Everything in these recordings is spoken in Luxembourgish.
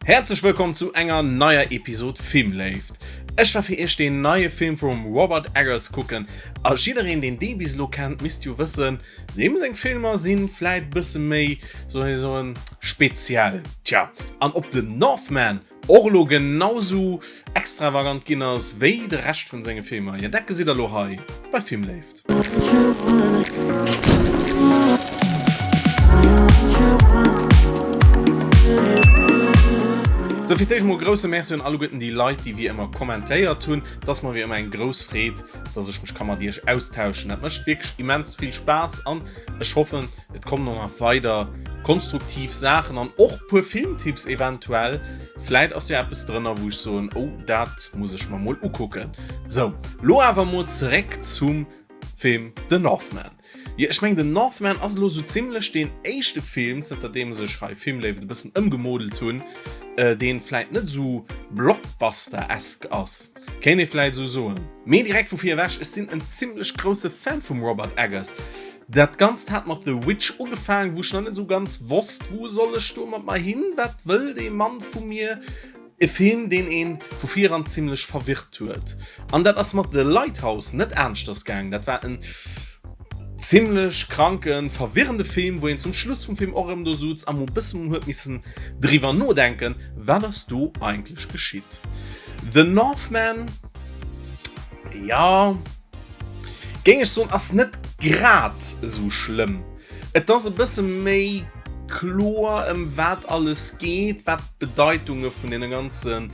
Häerzlech wëllkomm zu enger neier Episod Filmléift. Ech war fir iech deen neie Film vum Robert Eggers kucken a jiddereen deen dee bis elo kennt misst jo wëssen, deem seng Filmer sinn vläit bësse méi, soll ee soen, speziell. Tja, an ob den Northman och elo genau sou extravagant ginn ass wéi de Rescht vun senge Filmer, jo dat gesitt der elo hei bei Filmléift. Sou fir d'éischt mol e grousse Merci un alleguerten déi Leit, déi wéi ëmmer kommentéiert hunn. Et ass mer wéi ëmmer eng grouss Freed, dass ech mech ka mat iech austauschen. Dat mécht wierklech immens vill Spaass an ech hoffen, et kommen och nach weider konstruktiv Saachen an och puer Filmtipps eventuell. Vläit ass jo eppes drënner, wou ech soen, oh dat muss ech mer mol ukucken. Sou, lo awer mol zeréck zum Film The Northman. Jo, ech mengen The Northman ass elo sou zimlech deen éischte Film, zënter deem sech hei Filmléift e bëssen ëmgemodelt hunn, deen vläit net sou Blockbuster-esque ass, kéint ee vläit sou soen. Mee direkt vu vir ewech, ech sinn en zimlech grousse Fan vum Robert Eggers. Dat Ganzt hat mat The Witch ugefaangen, wou ech nach net sou ganz wosst, wou soll ech do mat mer hin, wat wëll dee Mann vu mir? E Film deen een vu vir eran zimlech verwirrt huet. An dat ass mat The Lighthouse net aneschters gaangen. Dat war en zimlech kranken, verwirrende Film, wou een zum Schluss vum Film och erëm do sutz a mol bëssen huet missen driwwer nodenken, wat ass do eigentlech geschitt. The Northman, jo, géing ech soen, ass net grad esou schlëmm. Et ass e bësse méi kloer ëm wat alles geet, wat d'Bedeitunge vun deene ganze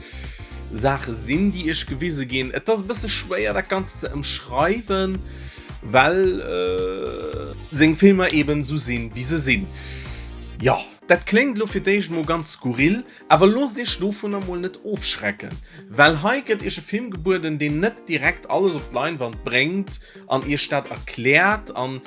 Saache sinn, déi iech gewise ginn. Et ass e bësse schwéier dat Ganzt ze ëmschreiwen, well seng Filmer eben esou sinn, wéi se sinn. Jo, dat kléngt elo fir d'éischt emol ganz skurril, awer loosst iech dovunner mol net ofschrecken, well hei gëtt iech e Film gebueden, deen net direkt alles op d'Leinwand bréngt an iech dat erkläert an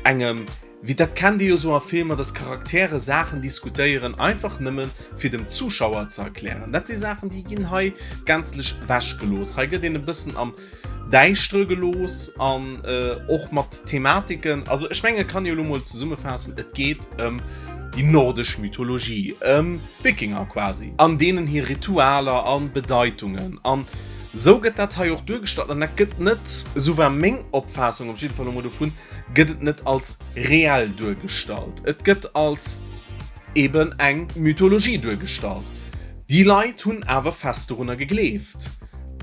engem, wéi dat kennt dir jo sou a Filmer, dass Charaktere Saachen diskutéieren, einfach nëmmen fir dem Zuschauer ze erklären. Dat si Saachen, déi ginn hei gänzlech ewech gelooss. Hei gëtt een e bëssen am Däischtere gelooss an och mat Thematiken, also ech menge kann jo elo mol zesummefaassen, et geet ëm déi nordesch Mythologie, ëm d'Wikinger quasi an deenen hir Ritualer a Bedeitungen an sou gëtt dat hei och duergestallt an dat gëtt net, esou war meng Opfaassung op jidde Fall elo mol dovun, gëtt et net als reell duergestallt, et gëtt als eben eng Mythologie duergestallt. Déi Leit hunn awer fest dorunner gegleeft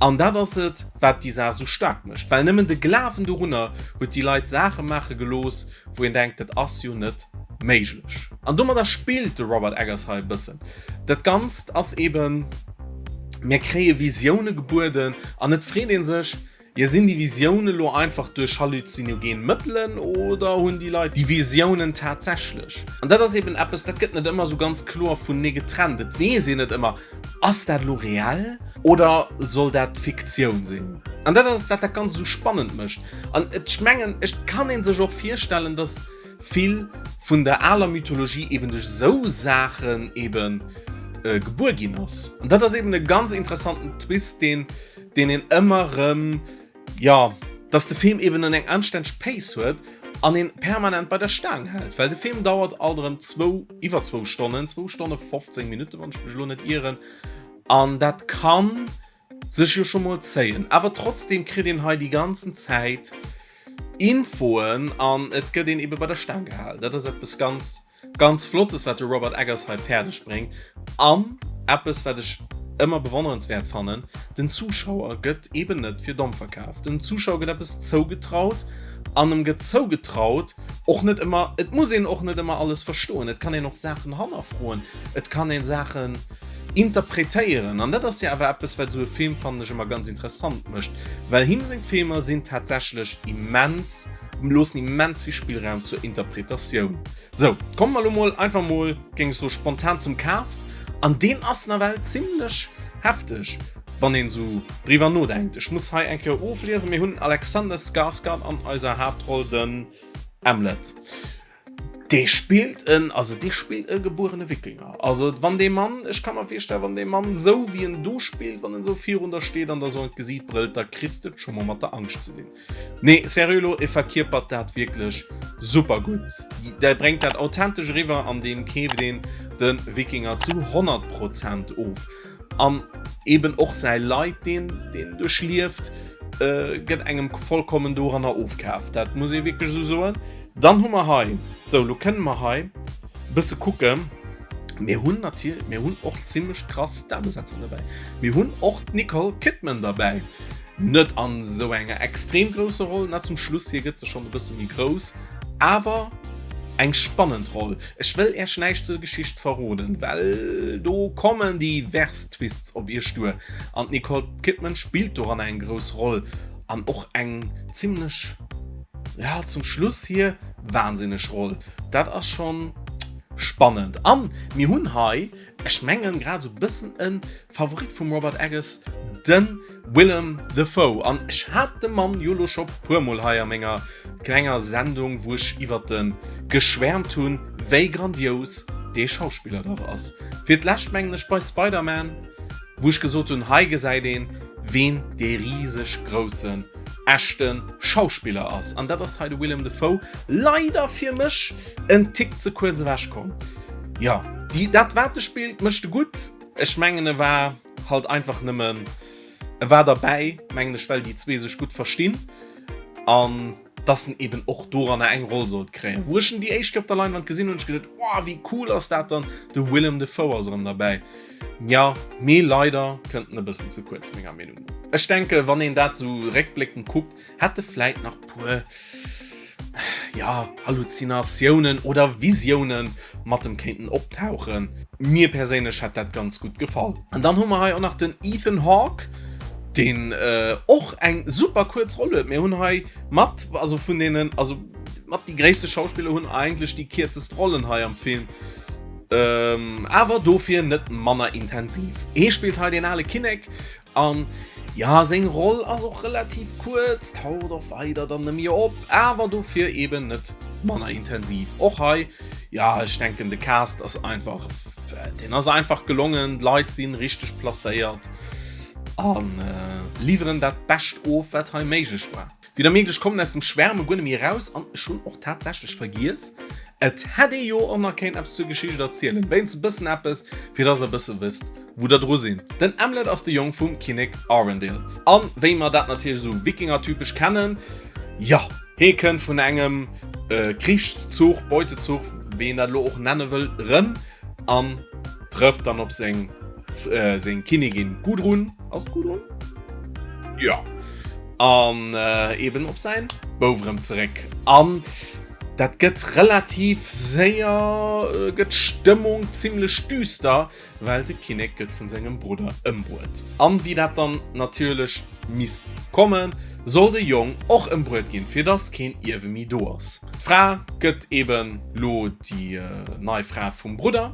an dat ass et, wat déi Saach esou staark mécht, well nëmmen de Glawen dorunner huet déi Leit Saache maache gelooss, wou een denkt, dat ass jo net méiglech. An domadder spillt de Robert Eggers hei e bëssen. Dat Ganzt ass eben, mir kréie Visioune gebueden an et freet ee sech, Jo, sinn déi Visiounen elo einfach duerch halluzinogen Mëttelen oder hunn déi Leit déi Visiounen tatsächlech? An dat ass eben eppes, dat gëtt net ëmmer esou ganz kloer vunenee getrennt. Et weess een net ëmmer, ass dat elo reell oder soll dat Fiktioun sinn? An dat ass et, wat dat Ganzt esou spannend mécht. An ech mengen, et kann ee sech och virstellen, dass vill vun der aler Mythologie eben duerch esou Saachen eben gebuer ginn ass. An dat ass eben e ganz interessanten Twist, deen deen een ëmmer rëm, jo, dass de Film eben en eng anstänneg Pace huet an een permanent bei der Staang hält, well de Film dauert alt erëm zwou, iwwer zwou Stonnen, zwou Stonne 15 Minutten, wann ech mech elo net ieren, an dat kann sech jo scho mol zéien. Awer trotzdem kritt een hei déi ganzen Zäit Infoen an et gëtt een ebe bei der Staang gehal. Dat ass eppes ganz Ganz flottes wat de Robert Eggers hei fäerdeg bréngt an eppes wat ech ëmmer bewonnerenswäert fannen, den Zuschauer gëtt eben net fir domm verkaf. Dem Zuschauer gëtt eppes zougetraut an em gëtt zougetraut och net ëmmer, et muss een och net ëmmer alles verstoen, et kann een och Saachen hannerfroen, et kann een Saachen interpretéieren an dat ass jo awer eppes wat esou e Film fannen ech ëmmer ganz interessant mécht, well him seng Filmer sinn tatsächlech immens loossen immens vill Spillraum zur Interpretatioun. Sou, komme mer elo mol einfach mol, géing ech soe spontan zum Cast an deen ass nawell zimlech hefteg, wann een esou driwwer nodenkt. Ech muss hei eng Kéier ofliesen, mir hunn den Alexander Skarsgård an eiser Haaptroll, den Hamlet. Dee spillt en, also dee spillt e gebuerene Wikinger. Also wann dee Mann, ech ka mer virstellen, wann dee Mann esou wéi en do spillt, wann en esou virun der steet an der esou an d'Gesiit brëllt, da kriss de et scho mol mat der Angscht ze dinn. Nee, seriö lo, e verkierpert dat wierklech super gutt. Dee bréngt dat authentesch eriwwer an deem keeft een de Wikinger zu 100 Prozent of. An eben och säi Leid, deen deen duerchlieft, gëtt engem vollkommen doranner ofkaf. Dat muss ee wierklech esou soen. Dann hu mer hei, sou, lo kënne mer hei e bësse kucken, mir hunn natierlech, mir hunn och zimmlech krass Starbesetzung derbäi. Mir hunn och d'Nicole Kidman derbäi. Net an esou enger extrem grousser Roll, na zum Schluss hier gëtt se schonn e bësse méi grouss, awer eng spannend Roll. Ech wëll Äech näischt zur Geschicht verroden, well do kommen divers Twists op Iech duer an d'Nicole Kidman spillt doranner eng grouss Roll an och eng zimmlech, ja zum Schluss hier wahnsinneg Roll. Dat ass schonn spannend an mir hunn hei, ech mengen grad esou bëssen e Favorit vum Robert Eggers, de Willem Dafoe. An ech hat de Mann jo lo scho puer mol hei a menger klenger Sendung, wou ech iwwert en geschwärmt hunn, wéi grandios dee Schauspiller dach ass. Fir d'lescht mengen ech bei Spider-Man, wou ech gesot hunn, hei gesäit een, ween dee riseg groussen echte Schauspiller ass. An dat ass hei de Willem Dafoe. Leider fir mech en Tick ze kuerz ewech komm. Jo, déi, dat wat e spillt, mécht e gutt. Ech mengen e war halt einfach nëmmen, e war derbäi, mengen ech, well déi zwee sech gutt verstinn an dass en eben och doranner eng Roll sollt kréien. Wou ech en déi éischt Kéier op der Leinwand gesinn hunn, hunn ech geduet, oh wéi cool ass dat dann, de Willem Dafoe ass erëm derbäi. Ja, mee leider kënnt en e bëssen ze kuerz, menger Meenung no. Ech denke wann een dat esou réckbléckend kuckt, hätt e vläit nach puer, ja, Halluzinatiounen oder Visiounen mat em kéinten optauchen. Mir perséinlech hätt dat ganz gutt gefall. An dann hu mer hei och nach den Ethan Hawke, deen och eng super kuerz Roll huet. Mir hunn hei mat, also vun deenen, also mat déi gréisste Schauspiller hunn eigentlech déi kierzest Rollen hei am Film, awer dofir net manner intensiv. Hee spillt hei deen ale Kinnek An jo, seng Roll ass och relativ kuerz, taucht och weider dann nemmi op, awer dofir eben net manner intensiv. Och hei, ja, ech denken de Cast ass einfach, deen ass einfach gelongen, d'Leit sinn richteg placéiert an liwweren dat Bescht of, wat hei méiglech war. Wéi der mierkt, ech kommen aus dem Schwärme guer net méi eraus an ech hunn och tatsächlech vergiess, et hätt ee jo och nach kéint eppes zur Geschicht erzielen, wéinst e bëssen eppes, fir dass der e bësse wësst, wou der dru sinn. Den Amleth ass de Jong vum Kinnek Arendil an wéi mer dat natierlech esou Wikingertypesch kennen, jo, hee kënnt vun engem Krichszuch, Beutezuch, wéi een dat elo och nenne wëll, erëm an trëfft dann op seng seng Kinnigin Gudrun, ass et Gudrun? Jo. An eben op säin Bouf erëm zeréck. An dat gëtt relativ séier gëtt d'Stëmmung zimlech düster, well de Kinnek gëtt vun sengem Brudder ëmbruet. An wéi dat dann natierlech misst kommen, soll de Jong och ëmbruet ginn, fir dass keen Ierwe méi do ass. D'Fra gëtt eben lo déi nei Fra vum Brudder,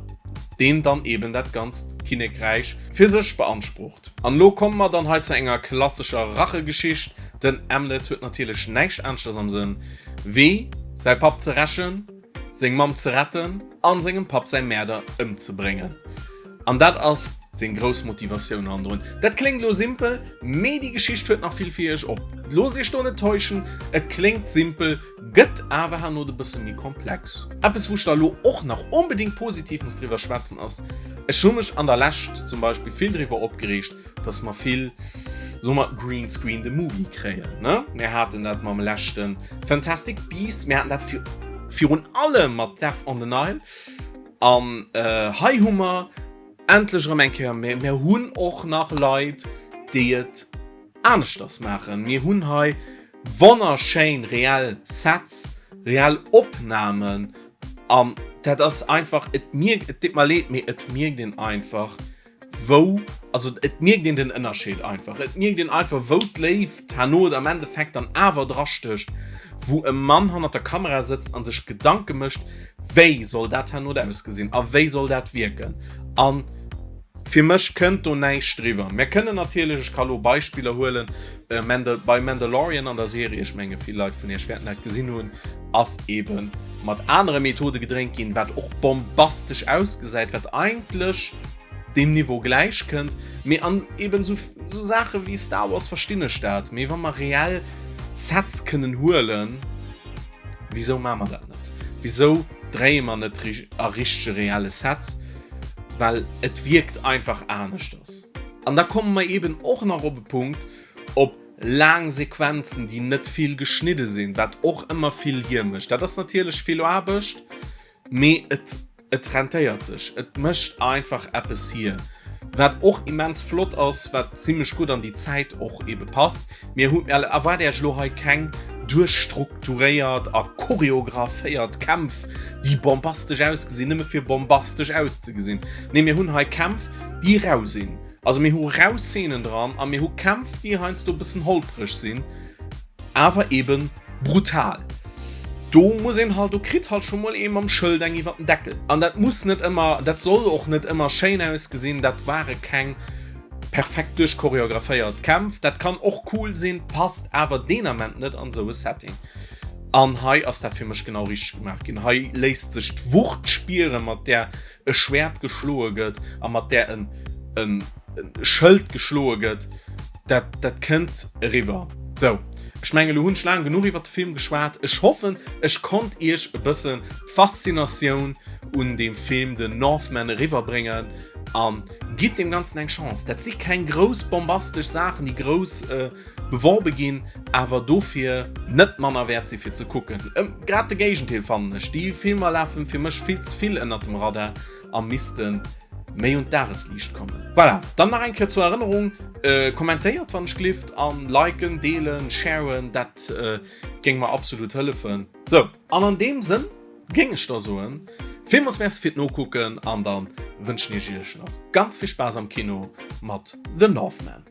deen dann eben dat ganzt Kinnekräich fir sech beansprucht. An elo komme mer dann hei zu enger klassescher Rachegeschicht. Den Amleth huet natierlech näischt aneschters am Sënn, wéi säi Papp ze rächen, seng Mamm ze retten an sengem Papp säi Mäerder ëmzebréngen. An dat ass seng grouss Motivatioun hannendrun. Dat kléngt elo simpel, mee déi Geschicht huet nach vill fir iech op. Loosst iech do net täuschen, et kléngt simpel, Gëtt awer herno e bësse méi komplex. Eppes wou ech da lo och nach onbedingt positiv muss driwwer schwätzen ass, ech hu mech an der Lescht zum Beispill vill driwwer opgereegt, dass mer vill, soe mer, Greenscreen the Movie kréien, ne? Mir haten dat mam leschte Fantastic Beasts, mir haten dat virun allem mat Death on the Nile an hei hu mer endlech erëm eng Kéier, mir hunn och nach Leit déi et aneschters maachen. Mir hunn hei wonnerschéin reell Sets, reell Opnamen an dat ass einfach, et mierkt, et deet mer leed, mee et mierkt een einfach wou, also et mierkt een den Ënnerscheed einfach. Et mierkt een einfach wou d'Léift herno am Endeffekt dann awer drastécht, wou e Mann hannert der Kamera sëtzt a sech Gedanke mécht, wéi soll dat herno ausgesinn a wéi soll dat wierken an. Fir mech kënnt do näischt driwwer. Mär kënnen natierlech, ech ka lo Beispiller huelen, Mandal bei Mandalorian an der Serie, ech menge vill Leit vun iech wäerten dat gesinn hunn, ass eebe mat anere Methode gedréint ginn, wat och bombastesch ausgesäit, wat eigentlech deem Niveau gläich kënnt. Mee an eeben esou esou Saache wéi Star Wars verstinn ech dat, mee wa mer reell Sets kënnen huelen, Wisou maache mer dat net? Wisou dréie mer net a richtege reelle Sets? Well et wierkt einfach aneschters. An da komme mer eben och nach op e Punkt, op laang Sequenzen, déi net vill geschnidde sinn, wat och ëmmer vill hiermécht. Dat ass natierlech vill Aarbecht, mee et Et rentéiert sech, et mécht einfach eppes hier, wat och immens flott ass, wat zimlech gutt an déi Zäit och ebe passt. Mir hu, erwaart Äech elo hei keng duerchstrukturéiert a choreographéiert Kämpf, déi bombastesch ausgesinn, nëmme fir bombastesch auszegesinn. Nee, mir hunn hei Kämpf, déi rau sinn. Also mir hu rau Szenen dran a mir hu Kämpf, déi heiansdo e bëssen holpreg sinn. Awer eben brutal. Do muss een halt, do kritt halt scho mol ee mam Schëld eng iwwer den Deckel. An dat muss net ëmmer, dat soll och net ëmmer schéin ausgesinn, dat ware keng perfekt duerchchoreographéiert Kämpf. Dat kann och cool sinn, passt awer deen Ament net an esou e Setting. An hei ass dat fir mech genau richteg gemaach ginn. Hei léisst sech d'Wucht spieren, mat där e Schwäert geschloe gëtt a mat där en en Schëld geschloe gëtt, dat dat kënnt eriwwer. Sou, ech mengen elo hunn ech laang genuch iwwert de Film geschwat. Ech hoffen ech konnt iech e bëssen d'Faszinatioun un deem Film The Northman eriwwer bréngen an gitt deem Ganzen eng Chance. Dat si keng grouss bombastesch Saachen déi grouss beworbe ginn, awer dofir net manner wäert si fir ze kucken. Grad de Géigendeel fannen ech. Déi Filmer lafen fir mech vill ze vill ënnert dem Radar a missten méi un d'Dagesliicht kommen. Voilà, dann nach eng Kéier zur Erënnerung, kommentéiert wann ech glift an liken, deelen, sharen, dat géing mer absolut hëllefen. Sou, an an deem Sënn géing ech da soen, villmools Merci fir d'Nokucken an dann wënschen ech iech nach ganz vill Spaass am Kino mat The Northman.